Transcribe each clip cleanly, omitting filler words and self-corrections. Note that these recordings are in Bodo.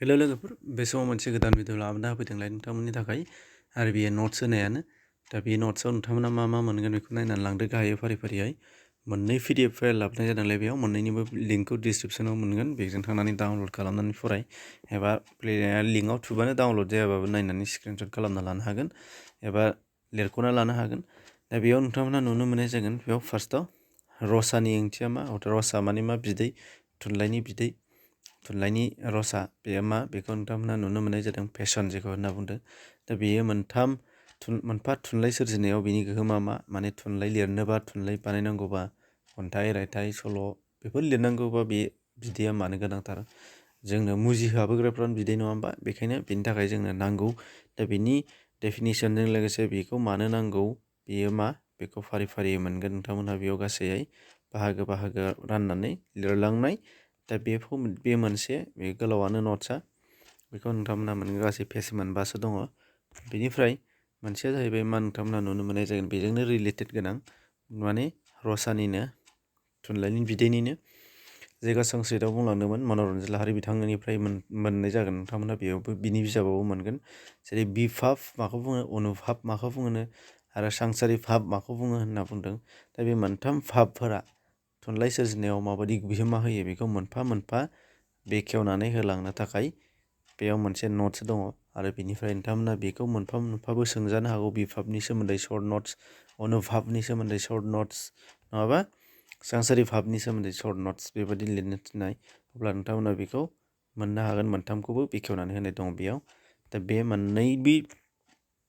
हेलो लोगोफोर बे समाव मोनसे गोदान भिडिअ लाबोना होफैदोंलाय नोंथांमोननि थाखाय आरो बेयो नट्स होनायानो दा बे नट्सआव नोंथांमोना मा मा मोनगोन बेखौ नायनानै लांदो गाहायै फारि फारियै मोननै PDF फाइल लाबोनाय जादोंलाय बेयाव मोननैनिबो लिंकखौ डिसक्रिप्शनाव मोनगोन बेजों थांनानै डाउनलड खालामनानै फराय एबा लिंकआव थुबानो डाउनलड जायाबाबो नायनानै स्क्रिनशट खालामना लानो हागोन एबा लिरख'ना लानो हागोन दा बेयाव नोंथांमोना नुनो मोननाय जागोन बेयाव फार्स्टआव रसानि ओंथिया मा रसा माने मा बिदै थुनलाइनि बिदै थुनलाइनि रसा बेयो मा बेखौ नोंथांमोना नुनो मोननाय जादों फेशन जेखौ होनना बुंदों दा बेयो मोनफा थुनलाइ सोरजिनायाव बिनि गोहोमा मा माने थुनलाइ लिरनोबा थुनलाइ बानायनांगौबा खन्थाइ रायथाइ सल' बेफोर लिरनांगौबा बे बिदैया मानो गोनांथार जोंनो मुजिहाबोग्राफ्रानो बिदै नङा होमबा बेखायनो बेनि थाखाय जोंनो नांगौ दा बिनि डेफिनिसनजों लोगोसे बेखौ मानो नांगौ बेयो मा बेखौ फारि फारि मोनगोन नोंथांमोनहा बेयाव गासै बाहागो राननानै लिरलांनाय दा बे मोनसे बे गोलावानो नट्सआ बेखौ नोंथांमोना मोनगोन गासै पेज मोनबासो दङ बेनिफ्राय मोनसेया जाहैबाय मा नोंथांमोना नुनो मोननाय जागोन बेजोंनो रिलेटेड गोनां माने रसानिनो थुनलाइनि बिदैनिनो जायगा संस्कृतआव बुंलांदोंमोन मनरन्जन लाहारी बिथांनिफ्राय मोननाय जागोन नोंथांमोना बेयावबो बिनि बिजाबावबो मोनगोन जेरै बिभाब माखौ बुङो अनुभाब माखौ बुङो आरो सांसारिक भाब माखौ बुङो होनना बुंदों दा बे मोनथाम भाबफोरा थुनलाइ सोरजिनायाव माबायदि बिहोमा होयो बेखौ मोनफा मोनफा बेखेवनानै होलांनो थाखाय बेयाव मोनसे नट्स दङ आरो बेनिफ्राय नोंथांमोना बेखौ मोनफा मोनफाबो सोंजानो हागौ बिभाबनि सोमोन्दै सर्ट नट्स अनुभाबनि सोमोन्दै सर्ट नट्स नङाबा सांसारिक भाबनि सोमोन्दै सर्ट नट्स बेबायदि लिरनो थिननाय अब्ला नोंथांमोना बेखौ मोननो हागोन मोनथामखौबो बेखेवनानै होनाय दङ बेयाव दा बे मोननै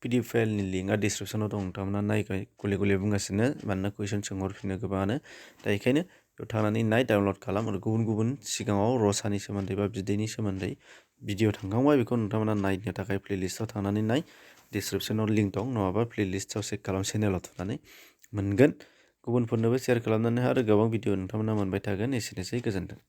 PDF फाइलनि लिंकआ डिसक्रिप्शनाव दं नोंथांमोना नायबाय गले गले बुंगासिनो मानोना कुइसन सोंहरफिनो गोबाङानो दा बेखायनो बेयाव थांनानै डाउनलड खालाम आरो गुबुन सिगाङाव रसानि सोमोन्दै बा बिदैनि सोमोन्दै भिडिअ थांखांबाय बेखौ नोंथांमोना नायनो थाखाय प्लेलिस्टआव थांनानै नाय डिसक्रिप्शनाव लिंक दं नङाबा प्लेलिस्टआव चेक खालाम चेनेलाव थुनानै मोनगोन गुबुनफोरनोबो शेयार खालामनानै आरो गोबां भिडिअ नोंथांमोना मोनबाय थागोन एसेनोसै गोजोन्थों।